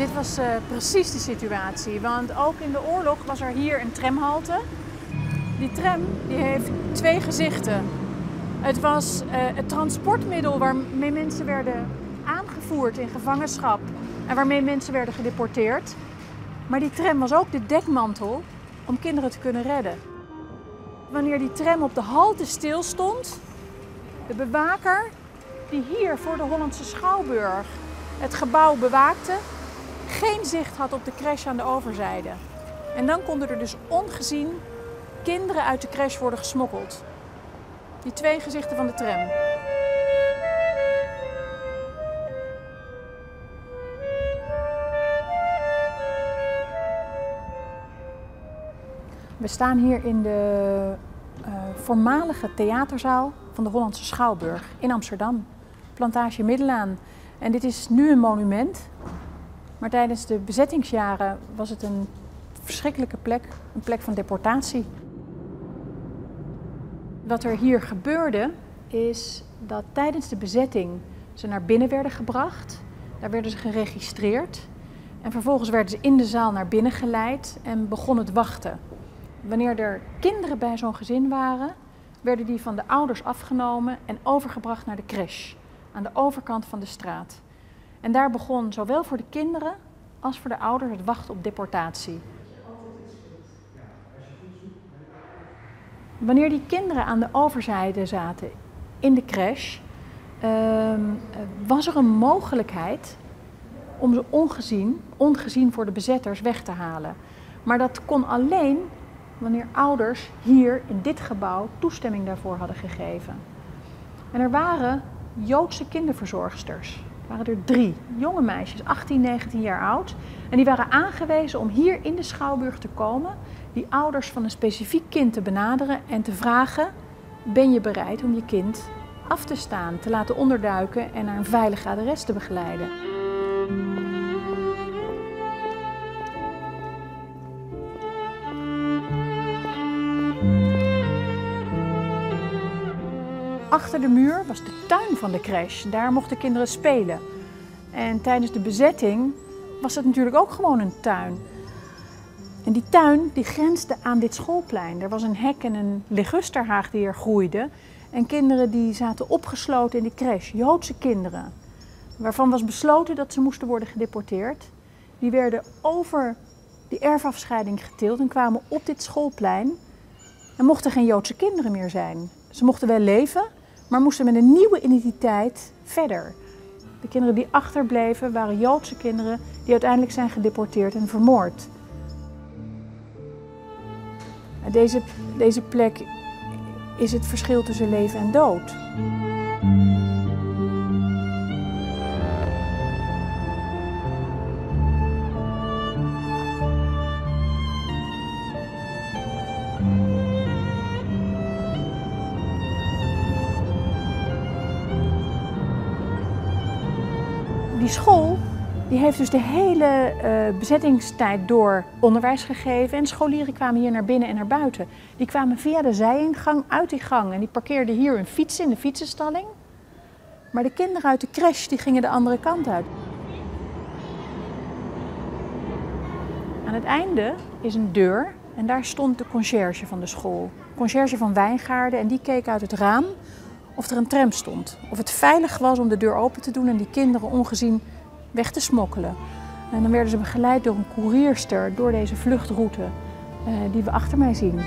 Dit was precies de situatie, want ook in de oorlog was er hier een tramhalte. Die tram die heeft twee gezichten. Het was het transportmiddel waarmee mensen werden aangevoerd in gevangenschap en waarmee mensen werden gedeporteerd. Maar die tram was ook de dekmantel om kinderen te kunnen redden. Wanneer die tram op de halte stilstond, de bewaker die hier voor de Hollandse Schouwburg het gebouw bewaakte, geen zicht had op de crèche aan de overzijde. En dan konden er dus ongezien kinderen uit de crèche worden gesmokkeld. Die twee gezichten van de tram. We staan hier in de voormalige theaterzaal van de Hollandse Schouwburg in Amsterdam, Plantage Middenlaan. En dit is nu een monument, maar tijdens de bezettingsjaren was het een verschrikkelijke plek, een plek van deportatie. Wat er hier gebeurde is dat tijdens de bezetting ze naar binnen werden gebracht. Daar werden ze geregistreerd en vervolgens werden ze in de zaal naar binnen geleid en begon het wachten. Wanneer er kinderen bij zo'n gezin waren, werden die van de ouders afgenomen en overgebracht naar de crèche, aan de overkant van de straat. En daar begon zowel voor de kinderen als voor de ouders het wachten op deportatie. Wanneer die kinderen aan de overzijde zaten in de crèche, was er een mogelijkheid om ze ongezien voor de bezetters weg te halen. Maar dat kon alleen wanneer ouders hier in dit gebouw toestemming daarvoor hadden gegeven. En er waren Joodse kinderverzorgsters. Er waren er 3 jonge meisjes, 18, 19 jaar oud. En die waren aangewezen om hier in de Schouwburg te komen, die ouders van een specifiek kind te benaderen en te vragen: ben je bereid om je kind af te staan, te laten onderduiken en naar een veilig adres te begeleiden? Achter de muur was de tuin van de crèche. Daar mochten kinderen spelen. En tijdens de bezetting was het natuurlijk ook gewoon een tuin. En die tuin die grensde aan dit schoolplein. Er was een hek en een ligusterhaag die er groeide. En kinderen die zaten opgesloten in die crèche, Joodse kinderen, waarvan was besloten dat ze moesten worden gedeporteerd. Die werden over die erfafscheiding getild en kwamen op dit schoolplein en mochten geen Joodse kinderen meer zijn. Ze mochten wel leven, maar moesten met een nieuwe identiteit verder. De kinderen die achterbleven waren Joodse kinderen die uiteindelijk zijn gedeporteerd en vermoord. Deze plek is het verschil tussen leven en dood. Die school die heeft dus de hele bezettingstijd door onderwijs gegeven en scholieren kwamen hier naar binnen en naar buiten. Die kwamen via de zijingang uit die gang en die parkeerden hier hun fiets in de fietsenstalling. Maar de kinderen uit de crèche die gingen de andere kant uit. Aan het einde is een deur en daar stond de conciërge van de school. Conciërge van Wijngaarden, en die keek uit het raam of er een tram stond. Of het veilig was om de deur open te doen en die kinderen ongezien weg te smokkelen. En dan werden ze begeleid door een koerierster door deze vluchtroute die we achter mij zien.